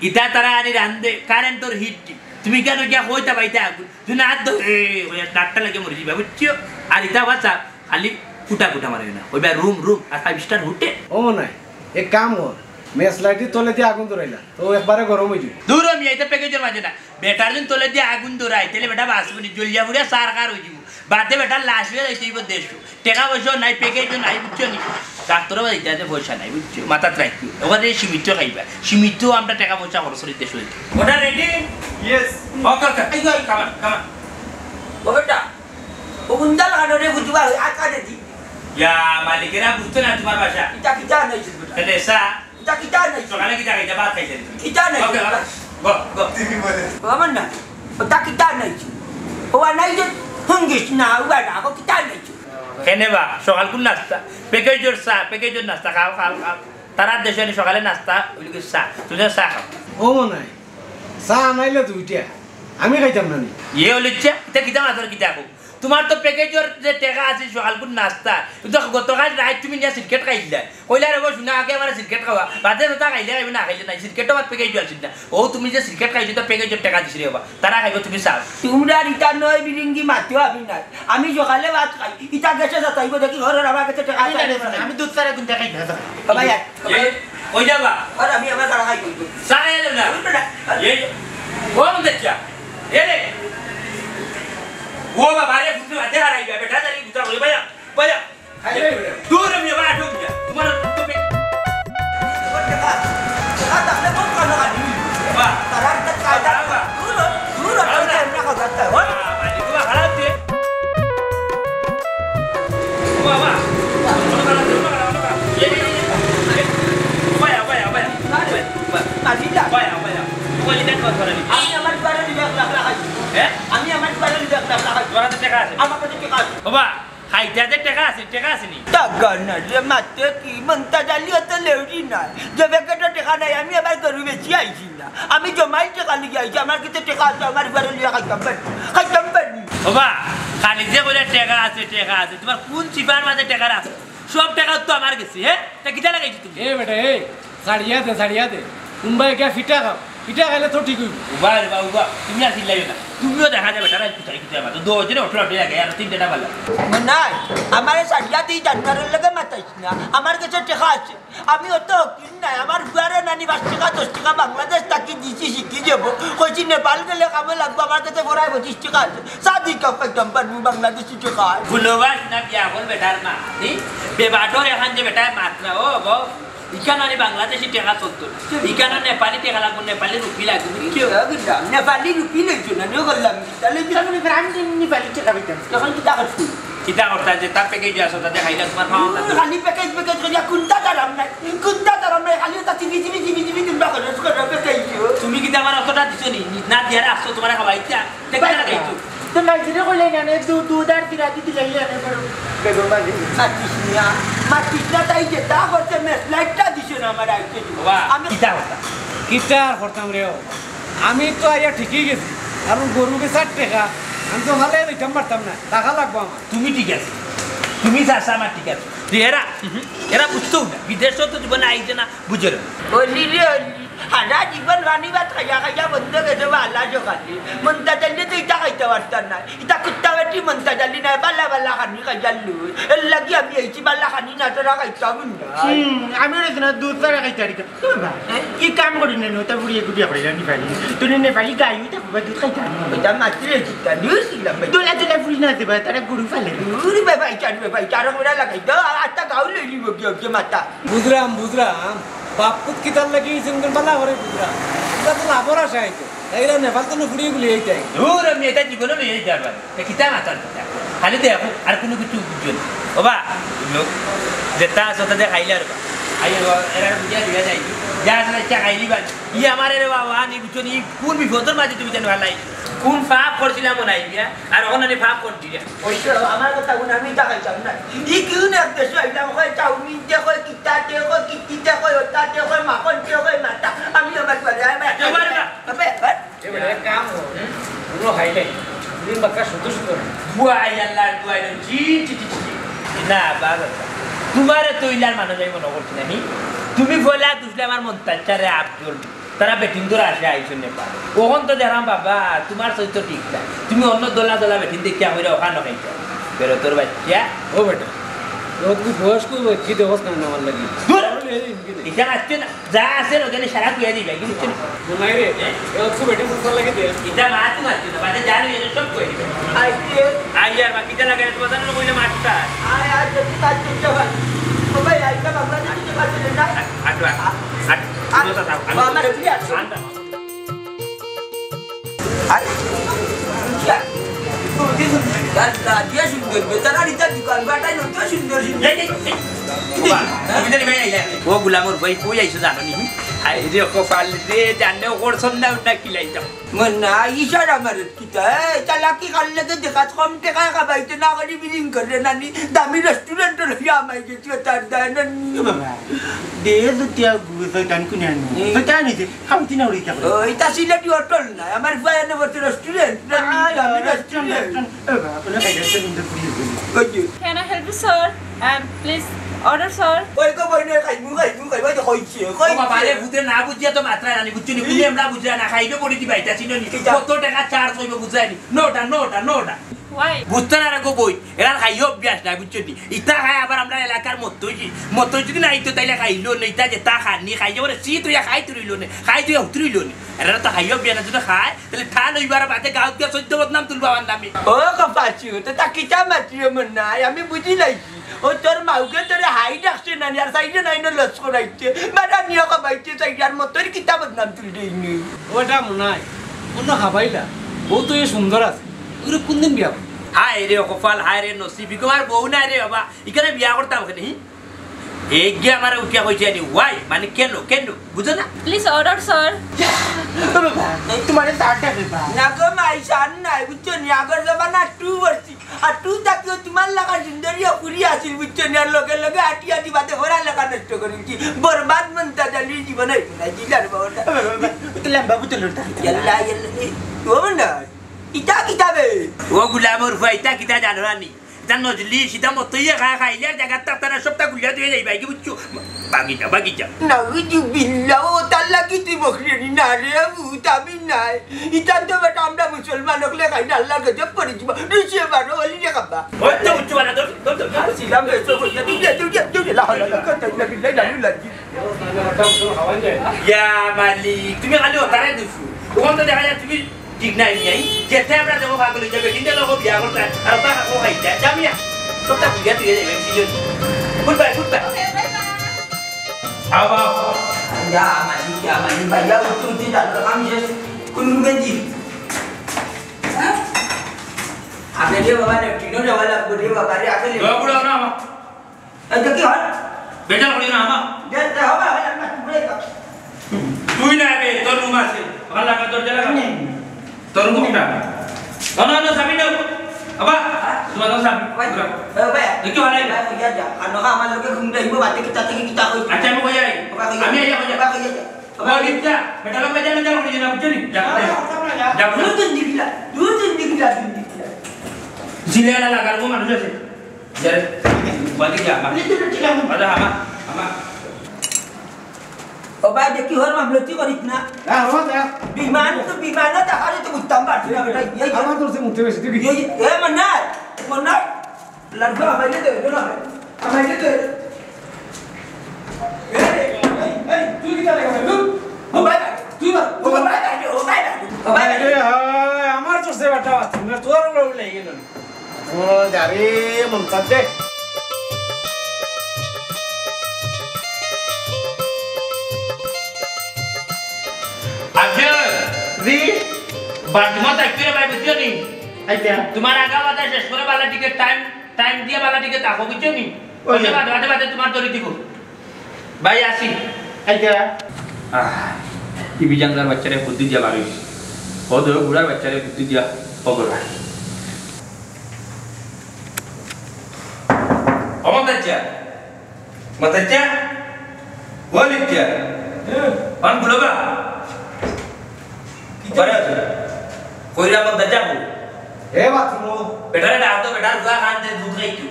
ইতা তারা আনি রান্ধে, কারেন্টর হিট দি। তুমি কেনে গিয়া কইতা বাইতে আগুন? তুমি না তো, এ, ওই নাকটা লাগে মরি যাইবা, বুঝছো? আর ইতা বাচ্চা খালি কুটা কুটা মারে না। ওই বা রুম, রুম, আর ফাইভ স্টার হোটেল। ও নাই, এক কাম কর, ম্যাচ লাইটর তলে দিয়া আগুন ধরাইলা, তো একবারে গরম অই যাইবো। দূর হ মিয়া, ইতা প্যাকেজর মাঝে না। বেটার যদি তলে দিয়া আগুন ধরাই, তাইলে বেটা বাঁচবো নি, জ্বলিয়া পুড়িয়া ছারখার অই যাইবো। বাদে বেটার লাশ লইয়া যাইতে অইবো দেশো। টেকা পয়সা নাই, প্যাকেজও নাই, বুঝছো নি? ডাক্তারও যাইতে আছে, পয়সা নাই, বুঝছো? মাথাত রাখিও। ওখানে সীমিত খাইবা, সীমিত আমরা টেকা পয়সা খরচ করি দেশো যাইতে। ওটা রেডি? ইয়েস। ওকে, ওকে। এই, এই, কামান, কামান। ও বেটা, ও উন্দাল কানরে বুঝবা, আটকা দে দি। ইয়া, মালিকেরা বুঝতো না তোমার ভাষা। ইটা কিতা আনাইছিস বেটা? তাহলে এসা। ইটা কিতা আনাইছিস? সকালে কিতা খাইতে? ভাত খাইতে নি? কিতা আনাইছিস? ওকে, ওকে। গো, গো। ও আমার না, ওটা কিতা আনাইছিস? ও আনাই যে হুঙ্গিস না, ও বেটা, ও কিতা আনাইছিস? কেনে বা, সকাল কোন নাস্তা? প্যাকেজর চা, প্যাকেজর নাস্তা, খাও, খাও, খাও। তারার দেশে আনি সকালে নাস্তা, ওই লোকের চা। তুমি তো চা খাও। ও মনে হয়, চা আনাইলে দুইটা, আমি খাইতাম না নি। ইয়ে হলিচ্ছে, ইতা কিতা মাতর কিতা কও? তোমার তো প্যাকেজর যে টেকা আছে, সকালকুর নাস্তা, কিন্তু গতকাল রাইত তুমি নিয়া সিগারেট খাইলা। কইলা রে গো, শুনা আগে আমার সিগারেট খাওয়া, বাদে যেটা খাইলে খাইবে, না খাইলে নাই, সিগারেটও আমার প্যাকেজও আছিল না। ও তুমি যে সিগারেট খাইছো, তো প্যাকেজর টেকা দিছি রে বাবা, তারা খাইবো, তুমি চাও। তোমরা ইতা নয় বিরিঙ্গি মাতিও আমি নাই। আমি সকালে ভাত খাই, ইতা গেছে যাতাইবো দেখি ঘরের আমার কাছে টেকা আমি আছে। জানি না, আমি দুধ ছাড়া কোন দেখাই না। বাবা, এক এ, কই যাবা? আর আমি আমার খাড়া খাই কই? চা খাইয়া যাও না। উঠবে না। এ, ও মন দেখছা? এ রে। ও বাবা রে, ফুটে মাঝে হারাইবা, বেটা, জানি গুতা করে, ভাইয়া, ভাইয়া। দূর আমি আবার আটক দিয়া। তোমার তো পে-, বাবা। দূর, দূর, বাবা। দূর, দূর, বাবা। দূর, দূর, দূর, দূর। বাবা, বাবা, তোমার খারাপ দিয়ে। আমি আমার বারে দিবে এক লাখ টাকা। হ্যাঁ? আমি আমার বারে দিবে এক লাখ টাকা। তোমার কাছে টেকা আছে? আমার কাছে টেকা আছে। বাবা, খাইতে আছে টেকা আছে, টেকা আছে নি? টাকা না রে, মাতে কি? মন্তাজ আলী অত লেউরি নাই। যে বেকেটে টেকা নাই, আমি আবার গরু বেচি আইছি। আমি জমাই টেকা লইয়া আইছি, আমার কাছে টেকা আছে, আমার বারে লইয়া খাইতাম পারি, খাইতাম পারি। বাবা, খালি যে কইরা টেকা আছে, টেকা আছে, তোমার কোন চিপার মাঝে টেকা আছে? সব টেকা তো আমার গেছে, হ্যাঁ? তা কিতা লাগাইছো তুমি? এ বেটা, এ, ছাড়িয়া দে, ছাড়িয়া দে। কোনবায় গিয়া ফিটা খাও, ফিটা খাইলে তো ঠিক অইবো। উবা রে বা, উবা, তুমি আর চিল্লাইও না। তুমিও দেখা যায় বেটা, রাইত কোথায় কোথায় মাতো। দশ দিনে অটো অটো লাগে, আর তিনটা না পারলাম। নাই, আমারে ছাড়িয়া দে, জানোয়ারের লগে মাতাইস না, আমার কাছে টেকা আছে। আমি অত হকির নায়, আমার ফুয়ারে নানি পাঁচ টেকা, দশ টেকা বাংলাদেশ থাকি দিছি, শিখি যাবো। কইছি নেপাল গেলে কামে লাগবো, আমার কাছে পড়ায় পঁচিশ টেকা আছে। সাদি কাপ খাইতাম পারবো বাংলাদেশি টেকা। ভুলবাস না বিয়া হল বেটার মা, নি? বেবাটর এখান যে বেটায় মাত্রা, ও গো, ইখান আনি বাংলাদেশি টেকা চলতো। ইখান নেপালি টেকা লাগবো, নেপালি রুপি লাগবো, বুঝছো? নেপালি রুপি লইছো না, নিয়ে করলাম। তাহলে কি আমি ব্র্যান্ড নেপালি টেকা পাইতাম? তখন কিতা করছি? কিতা করতা যে তার প্যাকেজ আছে, তাতে খাইলে তোমার খাওয়া লাগবে। খালি প্যাকেজ, প্যাকেজ করিয়া কোনটা তার আম নাই, কোনটা তার আম নাই, খালি ওটা চিবি, চিবি, চিবি, চিবি, চিন্তা করো, করো, প্যাকেজ। তুমি কিতা আমার অতটা দিছো নি? না দিয়ারে আসছো তোমার খাওয়াইতা। দেখতে না দেখছো? তো নাইজিরে কইলে না, নে, দু-, দুধ আর বিরাটি দিলে ইয়া নে, বেগম বাজি। মাতিস না, মাতিস না, তাই যে তা করতে মেস লাইটটা দিছে না আমার আইতে। বাবা, আমি কিতা করতা? কিতা আর করতাম রে ও? আমি তো আইয়া ঠিকই গেছি, কারণ গরু বেচার টেকা আমি তো ফালাই লইতাম পারতাম না, টাকা লাগবো আমার। তুমি ঠিক আছে, তুমি চাচা আমার ঠিক আছে। যে এরা, হুম, এরা বুঝতেও না, বিদেশও তো জীবনে আইছে না, বুঝে না। অলি রে অলি, হারা জীবন খানি ভাত খাইয়া খাইয়া বন্ধ গেছে, বালা সকালে। মন্তাজ আলী তো ইটা খাইতে পারতাম না, ইটা কুত্তা বেটি মন্তাজ আলী নাই, বালা বালা খানি খাইয়া লই। এর লাগি আমি এইছি, বালা খানি না তোরা খাইতাম না। হুম, আমি ওরে না দুধ ছাড়া খাইতে পারি না। বাবা, হ্যাঁ? কি কাম করি না, ওটা বুড়িয়ে গুড়িয়ে করে জানি পারি। তুই নেপালি গাই, ওটা বাবা দুধ খাইতে পারি না। ওটা মাত্র একটা নিউজ ছিলাম ভাই। তোলা তোলা ফুল না দেবা, তারা গরু ফালে। গরু ভাই ভাই, চার ভাই ভাই, চার ঘোড়া লাগাই দাও, আর আটটা গাও লই নিব কি হচ্ছে মাথা। বুঝলাম, বুঝলাম। বাপুত কিতার লাগি ইসেন কোন বালা করে বুঝলাম। এটা তো লাভর আশা হইতো। এইরা নেপাল তো ফুড়িয়ে গুলি এইটাই। দূর, আমি এটা জীবনে লই যাইতে পারবো না। এ কিতা মাতার কথা? খালি দেখো, আর কোনো কিছু বুঝছো না। ও বা, লোক, যেটা আছে ওটা দিয়ে খাইলে আর বা। আই ও, এরা বুঝিয়া দিয়া যাই। যা আছে না, ইচ্ছা খাইলি বা। ই আমার রে বাবা, নি বুঝছো নি, কোন বিপদর মাঝে তুমি জানো হালাই? কোন পাপ করছিলাম মনে হয় গিয়া? আর ওখানে আমি পাপ করছি গিয়া। ওই তো আমার কথা শুনে আমি টাকা চাই না। ই কি না দেশে আইলাম, হয় চাউমিন দে, হয় কিতা দে, হয় কিতি দে, হয় ওটা দে, হয় মাখন দে, হয় মাথা। আমি আমার বাড়ি, আমি একেবারে না। আবে, আবে। এবারে এক কাম কর। হুম? পুরো হাইলে। দিন বাক্কা শুধু শুধু। দুয়াই আল্লাহর দুয়াই রে। জি, জি, জি, জি, জি। না, বাবা। তোমারে তো ইলার মানুষ আমি মনে করছি না, হি? তুমি বলে আর দুসলে আমার মন তাচ্চারে আব্দুল। তারা বেটিন ধরে আসে আইসো নেপাল। ওখান তো দেখলাম বাবা, তোমার চরিত্র ঠিক নাই। তুমি অন্য দলা দলা বেটিন দেখিয়া কইরা ওখানো খাইছো। বেরোতর বাচ্চা। ও বেটা, ও তুই বয়স কই, কি দেবস না আমার লাগি? দূর। আরে, এই ইনকি রে? এটা আসছে না, যা আছে ওখানে সারা কুয়া দিবে, কি বুঝছো না? মনাই রে, এ অত বেটিন সস্তা লাগে দে। এটা মাছ মাছ না, বাদে জানো এটা সব কই দিবে। আই কি? আই আর বাকিটা লাগে, তোমার জানো কইলে মাছটা। আয়, আয়, যদি কাজ করতে পারি। ও ভাই, আইটা বাংলাদেশে দিতে পারবে না? আট, আট, আট, আট। আট, আট, বাংলাদেশে আছে। আন্দা। আর, আর, আর দিয়া সুন্দর, বেচারা রিতার দোকান বাটাই নতুন সুন্দর সুন্দর। এই, এই, এই। ও গুলামর ভাই, কই আইছো জানো নি? আই রে কপাল রে, জানে ওর সন্ধ্যা উন্না কিলাইতাম। মন না, ইশারা মারে কিতা? এই, চালাকি কার লগে দেখাত কম টেকায় খাবাইতে না করি বিলিং করে নানি, দামি রেস্টুরেন্ট লইয়া আমাই গেছি, তার দায় নানি। ও বাবা, দে তো টিয়া গু, শয়তান কুনে আনি? এই। শয়তান হইছে, খাওয়াইতে না উড়ি যাবে। ও, এটা সিলেটি হোটেল না, আমার ফুয়া এনে বলছে রেস্টুরেন্ট, নানি, আয়, দামি রেস্টুরেন্ট, রেস্টুরেন্ট। রেস্টুরেন্ট। ও বাবা, কোনো খাইতে সুন্দর পুরি হইবে। ওই যে। Can I help you, sir? And please order, sir. ওই গো, বইনে খাইমু, খাইমু, খাইমু, ওই যে কইছে, ও কইছে। বাবা রে, ভূতে না বুঝিয়া তো মাত্রা জানি, বুঝছো নি? ভূতে আমরা বুঝিয়া না, খাইবে পড়ে দিবা, এটা চিনো নি? কিতা? কত টাকা চার্জ হইব বুঝাই নি? নোটা, নোটা, নোটা। Why? বুঝতে না রে গো বই, এরার খাইও অভ্যাস নাই, বুঝছো নি? ইতা খায় আবার আমরা এলাকার মতই, মতই যদি না আইতো তাইলে খাইলো না, ইতা যেতা খানি, খাইয়া পরে শীত হইয়া খাই তুলিল না, খাই তুইয়া উতরিল না। এরা তো খাইও অভ্যাস না, যদি খায়, তাইলে ঠান হইবার বাদে গাঁত গিয়া চোদ্দ বদনাম তুলবো আমার নামে। ও কপাসু, তো তা কিতা মাতিও মন নাই, আমি বুঝি লাইছি। ও তোর মাউকে তোরে হাই ডাকছে নানি, আর সাইডে নাই না লস করাইছে। বাড়া নিয়ে খাবাইছে, সাইডে আর মতর কিতা বদনাম তুলতে নি। ওটা মনে হয় অন্য খাবাইলা, বউ তো এ সুন্দর আছে, ওগুলো কোন দিন বিয়া করবে? হায় রে কপাল, হায় রে নসিব, ইগো আর বউ নাই রে বাবা, এখানে বিয়া করতাম কেনে, হি? এই গিয়ে আমার উঠিয়া কইছে আনি, ওয়াই, মানে কেন, কেন, বুঝো না? Please order, sir. তোমার সার ডাকে বা? না গো মাই, সার নাই, বুঝছো নি? আগর জমানা টু বলছি। আর টু থাকিও তোমার লাগা সুন্দরী অকুরি আছিল, বুঝছো নি? আর লগে লগে আটি আটি বাদে হরা লাগা নষ্ট করি কি? বরবাদ মনটা জানি জীবনে নাই, কি জানো বাবাটা? তো লম্বা বুতল উঠা। ইয়াল্লা, ইয়াল্লা, এ, ও না, ইতা কিতা বে? ও গুলামর ফুয়া, ইতা কিতা জানো না নি? ইতা নজলি, সিধা মতইয়ে খায়, খাইলে আর জাগাত থাকতা না, সবটা গুলিয়া দিয়ে যাইবা, কি বুঝছো? বাগিচা, বাগিচা। নাউজুবিল্লাহ, ও তার লাগি তুই বকরিনি না রে, ভূত আমি নাই। ইতান তো বেটা আমরা মুসলমান হকলে খাই না, আল্লাহর গজব পড়ি দিব। রুচিয়ে বারো, অলি রে খাবা। ওই তো উচ্চ বালা, ধর, ধর, ধর, ধর। আর ছিলাম রে, তো বইয়া, তুই দে, তুই দে, তুই দে, লা, লা, লা, লা, লা, লা, লা, লা, লা। ইয়া মালিক, তুমি খালি ওতারে দিছো। ওখান তো দেখা যায় তুমি ঠিক নাই, নাই। যেতে আমরা যাবো পাগল হয়ে যাবে, কিন্তু লোক বিয়া করতে আর ওটা খাবো খাইতে। যা মিয়া, তোরটা বুঝিয়া তুই যাবে, season. Good bye, good bye. আও, আও। ইয়া মালিক, ইয়া মালিক, ভাইয়া, উঠতে উঠতে জানো, কাম শেষ। কোন গেঞ্জি? হ্যাঁ? আগে যে বাবা, লেট্রিনও যাওয়া লাগবে রে বাবা রে, আগে লেট্রিন। দয়া করে না, আমার। এই তো কি হয়? বেজার করি না, আমার। দে, দে, হবে, হবে, আমি একটু ঘুরে যাও। তুই না রে, তোর রুম আছে। আমার লাগা দরজা লাগা। হুম। তোর রুম কোনটা? না, না, না, চাবি দাও। আবার? হ্যাঁ? তোমার কাছে চাবি। ভাই, ঘুরা। এ, ভাই। দেখি, ভালো লাগে। ভাই, হইয়া যা। আর নখা আমার লোকে ঘুম যাইবো, বাদে কিতা থেকে কিতা কই। আচ্ছা, আমি কই যাই? বাবা, হইয়া আমি যা। এই, হইয়া যা। বাবা, হইয়া যা। ও, লিপটা। বেটা লোক বেজার, বেজার করি না, বুঝছো নি? যা, যা। যা, যা। দূর দিন দিবিলা, দূর দিন দিবিলা, দিন দিবিলা। জিলেলা লাগার গো মানুষ আছে। যারে, বাদে কি আমার? বাদে আমার, আমার। ও ভাই, দেখি হর মামলতি করিস না। হ্যাঁ, হর যা। বিমান তো বিমানও দেখালে তো বুঝতাম পারছি না, বেটা। এই, আমার তো সে মুখে বেশি দেখি। এই, এ, মনাই, মনাই। লড়বা, আমাইলে দে, দে না। আমাইলে দে। এই, এই, এই, তুই কি তাহলে খাবে? তুই? ও ভাই, তুই বল। ও ভাই, ও ভাই, ও ভাই। আরে হায়, আমার তো সে বেটা আছে, না তোর বড় লেগে গেল। ও, যাবে, মন চাচ্ছে। আচ্ছা, জি। বাথরুমে থাকতে রে ভাই, বুঝছো নি? আচ্ছা। তোমার আগা বাধা শেষ করে বালা টিকে টাইম, টাইম দিয়া বালা টিকে থাকো, বুঝছো নি? ওই ওই যে। বাদে, বাদে, বাদে তোমার দড়ি দিব। ভাই, আসি। আচ্ছা। আহ, টিভি জানলার বাচ্চারে বুদ্ধি দিয়া বার হইছে। ও ধরো বুড়ার বাচ্চারে বুদ্ধি দিয়া অগরা। অমন বাচ্চা। মাতাচ্চা? ও লিচ্চা? হ্যাঁ। পান খুলো বা? কিতা? বারে আছে। কইরা মন দাচ্চা কো? এ বাথরুমো। বেটারে ডাক তো, বেটার ফুয়া খান দে দুধ খাইতো।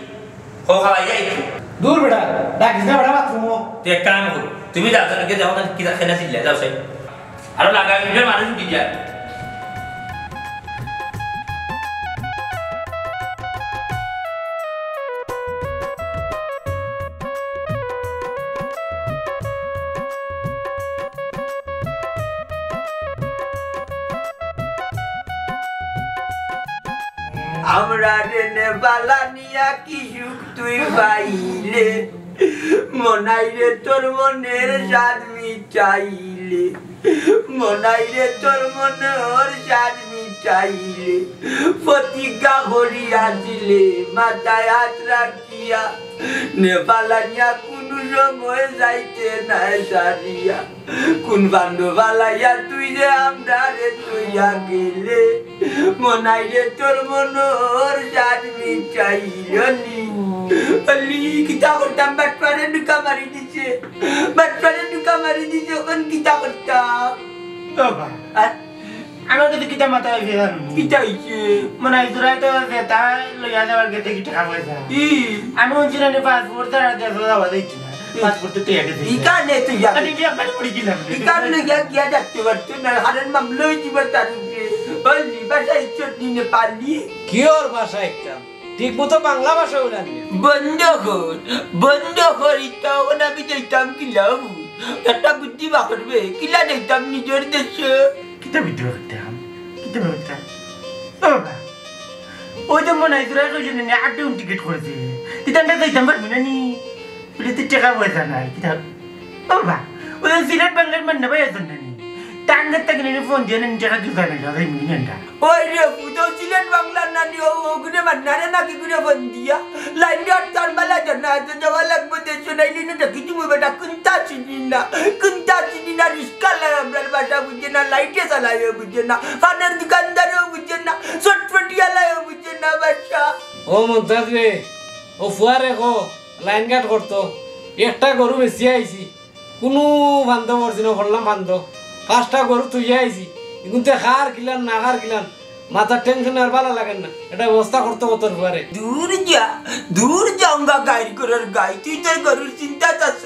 খো খাওয়াই যাইতো। দূর বেটা, ডাকিস না বেটা বাথরুমো। তুই এক কাম করো, তুমি যাও, যাও, গিয়া যাও না, কিতা খেলা চিল্লা, যাও সাই। আরো লাগা, নিজের মানুষ উঠি যায়। আমরারে নেবালা নিয়া কি সুখ তুই পাইলে, মনাইরে তোর মনের স্বাদ মিটাইলে, মনাইরে তোর মনের স্বাদ মিটাইলে, প্রতিজ্ঞা করিয়াছিলে মাথায় হাত রাখিয়া, নেবালা নিয়া কুনু সময় যাইতে নায় সারিয়া। কুন বান্ধ বালাইয়া তুই যে আমরারে তুইয়া গেলে, মনাইরে তোর মনর স্বাদ মিটাইল নি। অলি, কিতা করতাম, বাটপারে ঢুকা মারি দিছে, বাটপারে ঢুকা মারি দিছে, অখন কিতা করতাম? বাবা, আর আমার কাছে কিতা মাথা অইছে জানো? কিতা অইছে? মনাই তোরা তো যেতা লইয়া যাওয়ার গেছে কি টাকা পয়সা। ই। আমি শুনছি না, পাসপোর্ট তারা দেশে যাওয়া যাইছে না। ই। পাসপোর্ট তো টিয়া গেছে। ইকানে তো ইয়া। আরে, ইয়া বাড়ি পড়ে গেলাম। ইকানে ইয়া গিয়া যাইতে পারতো না, হারান মামলা অইছে বা তার উপরে। অলি, বাসায় ইজ্জত নি নেপালি। কিওর ভাষা একটা? ঠিক মতো বাংলা ভাষা বলে আনবে। বন্ধ কর, বন্ধ কর, ইতা অখন আমি যাইতাম কিলা? একটা বুদ্ধি বার করবে, কিলা যাইতাম নিজর দেশে? কিতা বুদ্ধি বার করতাম? কিতা বার করতাম? ও বাবা, ওই যে মনাই তোরা কইলে না, আট ডাউন টিকিট করেছে। কিতা আমরা যাইতাম পারবো না নি? বলে, তুই টাকা পয়সা নাই, কিতা? ও বাবা, ওই যে সিলেট বাংলার মান্না ভাই আছেন না নি? টাঙ্গার থেকে নিয়ে ফোন দিয়ে নিন, টাকা তুই জানাই, যাই মিনি ঘন্টা। ওই রে, ফুটো সিলেট বাংলার নানি, ও, ও গুনে মান্নারে নাকি গুনে ফোন দিয়া। লাইন গার্ড তার বেলা জানা আছে, যাওয়া লাগবো দেশে, নাইলে না দেখি তুমি বেটা, কুন্তা চিনি না, কুন্তা চিনি না, রিস্কা লাই আমরার বাসা বুঝে না, লাইটে চালাইও বুঝে না, পানের দোকানদারেও বুঝে না, চটপটিয়ালাইও বুঝে না, বাসা। ও মন্তাজ রে, ও ফুয়ারে কো, লাইন গার্ড করতো, একটা গরু বেচিয়া আইছি, কুনু ফান্দ পড়ছি না, করলাম ফান্দ। পাঁচটা গরু থইয়া আইছি, ইগুনতে খার কিলান না খার কিলান, মাথার টেনশনে আর ভালা লাগের না। এটা ব্যবস্থা করতো কতর পরে। দূর যা, দূর যা, অঙ্গা গাইর করার গাই, তুই তোর গরুর চিন্তা চাস।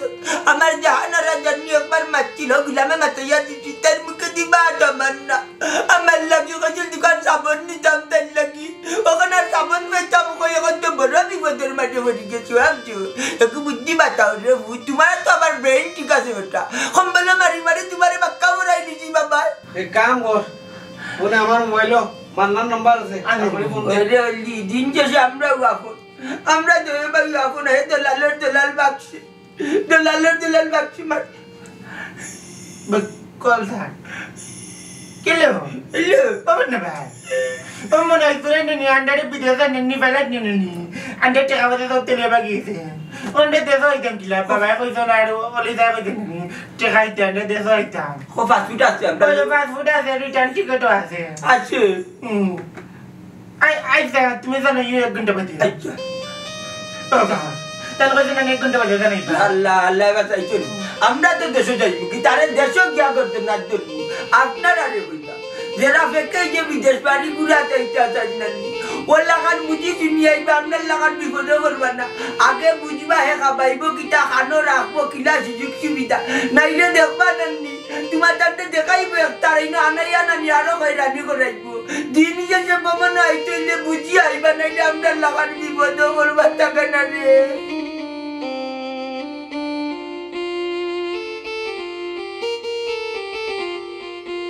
আমার জাহানারা জানি একবার মারছিল, গুলামে মাতাইয়া দিছি, তার মুখে দিবা আর আমার না। আমার লাগি কইছিল দোকান সাবান নিতাম তার লাগি। ওখানে আর সাবান পাইতাম কই, এখন তো বড় বিপদের মাঝে পড়ি গেছি, ভাবছো? একটু বুদ্ধি বাতাও রে ভূত, তোমার তো আবার ব্রেইন ঠিক আছে বেটা। কম্বলে মারি মারি তোমারে বাক্কা উড়াই দিছি বাবা। এক কাম কর, ফোনে আমার মোবাইলও মান্নার নাম্বার আছে, আরে, তারপরে ফোন দে। ওরে অলি, দিন শেষে আমরাও আপন। আমরা দুই ভাই আপন, হে দলালের দলাল বাক্সে। দলালের দলাল বাক্সে মার। বল, কল থাক। কেলো? হ্যালো। বাবার না ভাই। ও মনে হয় তোরা নিনি, আন্ডারে বিদেশ আর নিনি, বেলাত নিনি। আন্ডার টাকা পয়সা সব তেলে বাগিয়েছে। ওন্ডে দেশে হইতাম কিলা? বাবা কইতো না, আর অলি যায় কইতো নিনি। টাকা হইতে আন্ডে দেশে হইতাম। ও, পাসপোর্ট আছে আমরা। ওই পাসপোর্ট আছে, রিটার্ন টিকিটও আছে। আছে। হুম। আই, আই, যা, তুমি জানো, ইয়ে এক ঘন্টা বাদে। আচ্ছা। ও বাবা, তাহলে কইছে না, এক ঘন্টা বাদে জানাই। আল্লাহ, আল্লাহ, বাঁচাইছুন। আমরা তো দেশে যাইব, কি তারে দেশে গিয়া করতে না ধরবো। আপনারা রে কইবা, যারা ফেকে যে বিদেশ বাড়ি ঘুরা যাইতে চান না নি, ও লাখান বুঝি শুনি আইবা, আপনার লাখান বিপদে পড়বা না। আগে বুঝবা হে খাবাইবো কিতা, খানো রাখবো কিলা সুযোগ সুবিধা, নাইলে দেখবা না নি। তোমার তাতে দেখাইবো এক তারাই না আনাইয়া নানি আরো হয়রানি করাইবো। দিন শেষে ভবন আইতে হইলে বুঝি আইবা, নাইলে আমরা লাখান বিপদ করবা থাকে না রে।